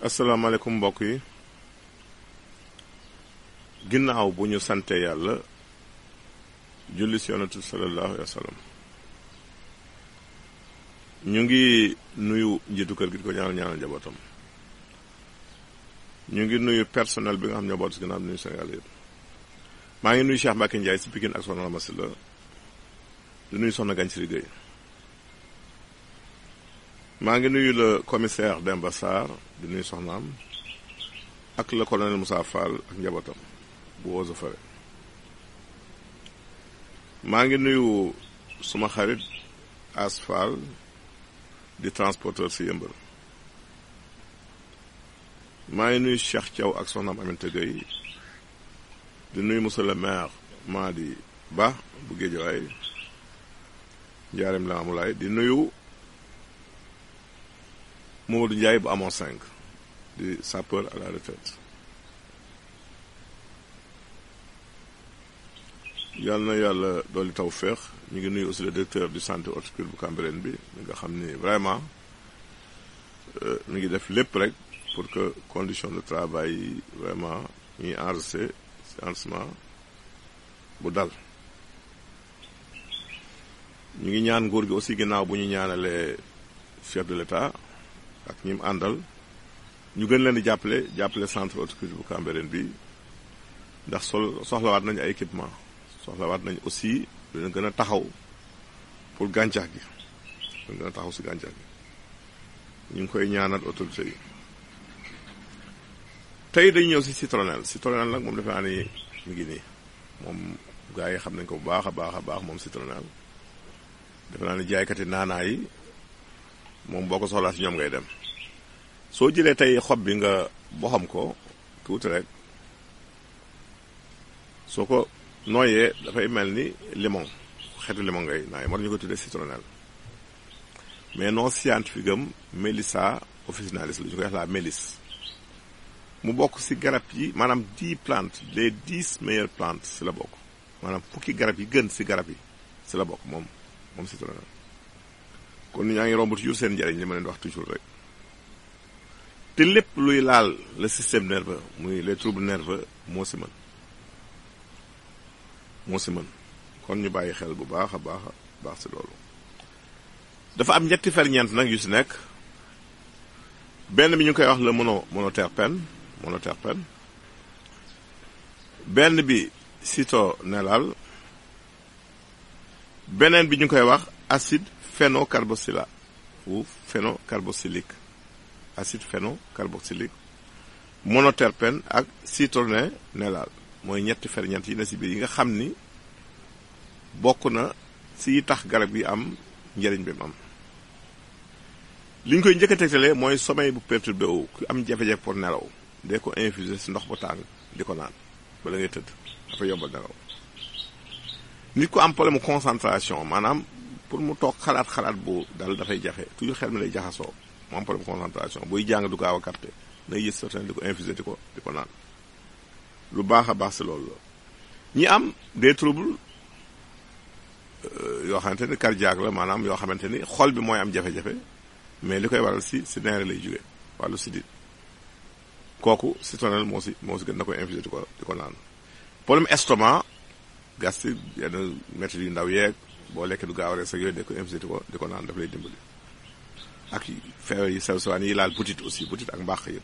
asalaamaaleykum mbokk yi ginnaaw bu ñu sante yàlla julli si yonent sallallahu alayhi wa sallam ñu ngi nuyu njiitu kër gi di ko ñaanal njabootam ñu ngi nuyu personnel bi nga xam njaboot si ginnaaw nuyu Sénégal yëpp maa ngi nuyu Cheikh Mbacke Ndiaye si Pikine ak Soxna Ramasi la di nuyu Soxna Gagne Siri Gueye maa ngi nuyu le commissaire Demba Sarr di nuyu soxnaam ak le colonel Moussa Fall ak njabootam bu Eaux et Forêts maa ngi nuyu suma xarit As Fall di transporteur si Yëmbal maa ngi nuyu Cheikh Thiaw ak soxnaam Aminata Gueye di nuyu monsieur le maire Madi Ba bu Guédiawaye Ndiarème Limamoulaye di nuyu Mamadou Ndiaye bu amoon 5 di sapeur à la retraite yàlla na yàlla dolli taw féex ñu ngi nuyu aussi le directeur du centre horticole bu Cambérène bi mi nga xam ni vraiment mi ngi def lépp rek pour que condition de travail yi vraiment ñuy enregistré ci enregistrement bu dal ñu ngi ñaan nguur gi aussi ginnaaw bu ñu ñaanalee chef de l'État ak ñi mu àndal ñu gën leen di jàppale centre horticole bu Cambérène bi ndax soxlawaat nañu ay équipement soxlawaat nañu aussi dina gën a taxaw pour gàncax gi dina gën a taxaw si gàncax gi ñu ngi koy ñaanal autorité yi tey dañu ñëw si citronnelle nag moom defe naa ni mi ngi nii moom gars yi xam nañ ko bu baax a baax moom citronnelle defe naa ni jaaykati naanaa yi moom boo ko soxlaa si ñoom ngay dem soo jëlee tey xob bi nga boxam ko tuuti rek soo ko nooyee dafay mel ni limon xeetu limon ngay naay moo tax ñu ko tuddee citronnelle mais non scientifique am Melissa officinalis la ñu koy wax la mélisse mu bokk si garab yi maanaam 10 plantes les 10 meilleures plantes si la bokk maanaam fukki garab yi gën si garab yi si la bokk moom citronnelle kon ñaa ngi romb toujours seen njëriñ li ma leen wax toujours rek te lépp luy laal le système nerveux muy les troubles nerveux moo si mën kon ñu bàyyi xel bu baax a baax si loolu dafa am ñetti ferñeent nag yu si nekk benn bi ñu koy wax le monoterpène benn bi citronellal beneen bi ñu koy wax acide phénocarboxylique ou phénocarboxylique acide phénocarboxylique monoterpène ak citronellal mooy ñetti ferñeent yi na si biir yi nga xam ni bokk na si tax garab yi am njëriñ bi mu am li ñu koy njëkk a tegtalee mooy sommeil bu perturbé wu ku am jafe-jafe pour nelaw dee ko infusé si ndox bu tàng di ko naan bala ngay tëdd dafa yombal nelaw nit ku am problème concentration maanaam pour mu toog xalaat bu dal dafay jafe toujours xel mi lay jaxasoo mu am problème concentration buy jàng du gaaw a capté na yës certain di ko infusé di ko naan lu baax a baax si loolu la ñi am des troubles yoo xamante ni cardiaque la maanaam yoo xamante ni xol bi mooy am jafe-jafe mais li koy waral si neere lay jóge wàllu sidit kooku citronnelle moo si gën na koy infusé di ko naan problème estomac gastrique yenn métti yu ndaw yeeg boo lekkee du gaaw a rees ak yooyu de ko infusé di ko naan daf lay dimbali ak feebar yi sew sewaan yi laal butit aussi butit ak mbàq yëpp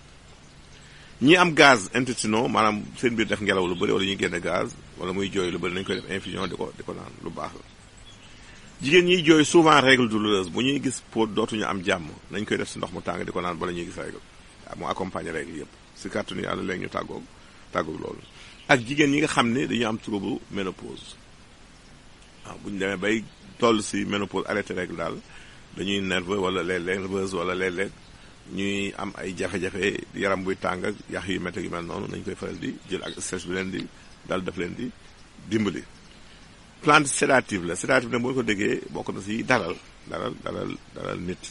ñi am gaz intestinaux maanaam seen biir def ngelaw lu bëri wala ñuy génne gaz wala muy jooy lu bëri nañu koy def infusion di ko naan lu baax la jigéen ñiy jooy souvent règle douloureuse bu ñuy gis pour dootuñu am jàmm nañ koy def si ndox mu tàng di ko naan bala ñuy gis règle mu accompagner règle yëpp si kàttanu yàlla léegi ñu tàggoog loolu ak jigéen ñi nga xam ne dañu am trouble ménopause waaw bu ñu demee bay toll si ménopause arrêté règle daal dañuy nerveux wala léeg-léeg nerveuse wala léeg-léeg ñuy am ay jafe-jafe yaram buy tàng ak yax yu métti yu mel noonu nañ koy faral di jël ak stress bi leen di dal daf leen di dimbali. plante sédative la sédative nag boo ko déggee bokk na si dalal nit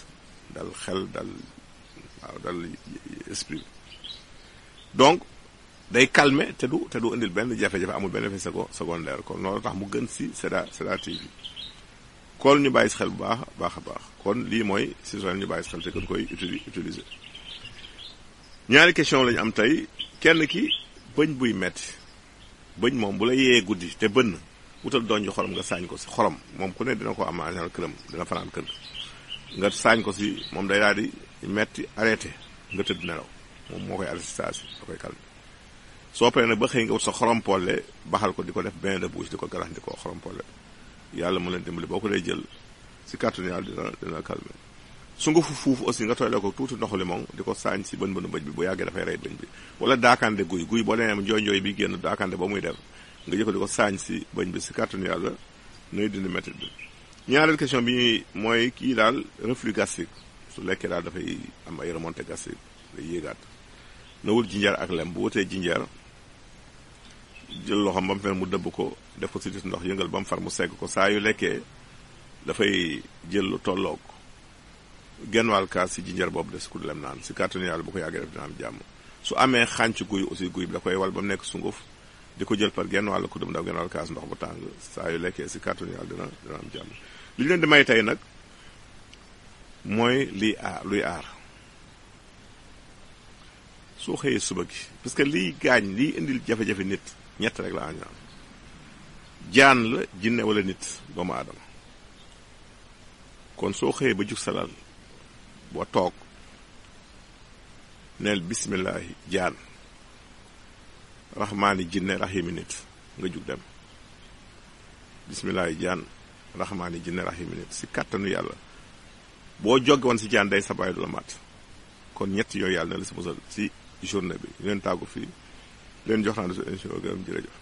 dal xel dal esprit donc day calmer te du indil benn jafe-jafe amul benn effet secondaire kon loolu tax mu gën si sédative yi kon ñu bàyyi si xel bu baax a baax kon lii mooy citronnelle ñu bàyyi si xel te gën koy utiliser ñaari question lañu am tey kenn ki bëñ buy metti bëñ moom bu la yee guddi te bënn wutal doon ji xorom nga saañ ko si xorom moom ku ne dina ko am en këram dina fanaan kër nga saañ ko si moom day daal di metti arrêté nga tëdd nelaw moom moo koy arrêté saa si da koy calmer soo paree nag ba xëy nga wut sa xorom polle baxal ko di ko def bain de bouche di ko galax di ko xorom polle yàlla mu leen dimbali boo ko dee jël si kàttanu yàlla dina calmer sungufu fuuf aussi nga tooyle ko tuuti ndoxu limon di ko saañ si bën bënu bëñ bi bu yàggee dafay rey bëñ bi wala daakande guy boo demee njooy bi génn daakande ba muy def nga jël ko di ko saañ si bëñ bi si kàttanu yàlla nuy dindi métti bi ñaareel question bi mooy kii daal reflux gastrique su lekkee daal dafay am ay remontée gastrique day yéegaat na wul jinjeer ak lem bu wutee jinjeer jël loxoom ba mu fer mu dëbb ko def ko si dis ndox yëngal ba mu far mu segg ko saa yu lekkee dafay jël lu tolloog genn wàll kaas si jinjeer boobu des ku lem naan si kàttanu yàlla bu ko yàggee def dina am jàmm su amee xànc guy aussi guy bi da koy wal ba mu nekk sunguf di ko jël par genn wàll ku dem ndaw genn wàll kaas ndox bu tàng saa yu lekkee si kàttanu yàlla dina am jàmm li ñu leen di may tey nag mooy luy aar soo xëyee suba gi parce que liy gaañ liy indil jafe-jafe nit ñett rek la ñaan jaan la jinne wala nit doomu aadama kon soo xëyee ba jug salal boo toog neel bismillahi jaan raxmaani jinne raximi nit nga jug dem bismillahi jaan raxmaani jinne raximi nit si kàttanu yàlla boo jóge woon si jaan day sabaay du la mat kon ñett yooyu yàlla na la si musal si journée bi leen tàggu fii leen jox naa su émission gërëm jërëjëf